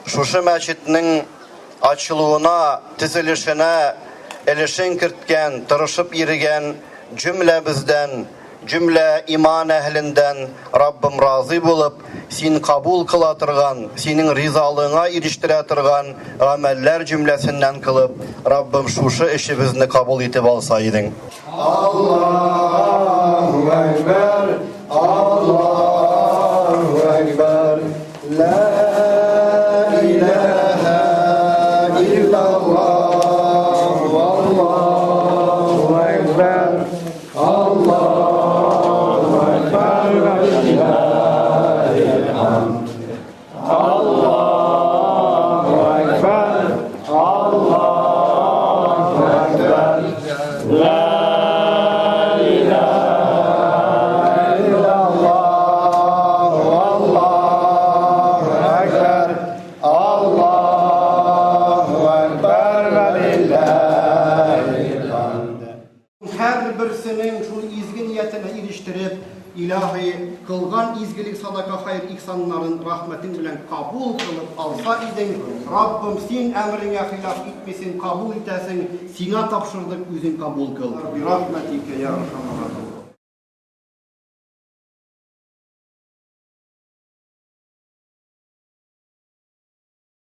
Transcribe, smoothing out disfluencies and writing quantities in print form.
Шушы мәчетнең ачылуына, төзелешенә өлешен керткән, тырышып йөргән җөмләбездән, җөмлә иман әһелендән, Раббым, разый булып, Син кабул кыла торган, Синең ризалыгыңа ирештерә торган гамәлләр җөмләсеннән кылып, Раббым, шушы эшебезне кабул итеп алса идең. Аллаһу әкбәр, Аллаһу әкбәр, лә иләһә иллаллаһ, Аллаһу әкбәр, Аллаһу әкбәр, вә лиллаһил хәмд. Аллаһу әкбәр, Аллаһу әкбәр, лә иләһә иллаллаһ, Аллаһу әкбәр, Аллаһу әкбәр, вә лиллаһил хәмд. Һәрберсенең шул изге ниятенә ирештереп, илаһи, кылган изгелек садака хәер ихсаннарын рәхмәтең белән кабул кылып алса идең, Раббым, син әмереңә хилаф итмисең, кабул итәсең, сиңа тапшырдык, үзең кабул кыл. Бирахмәтикә я архамар.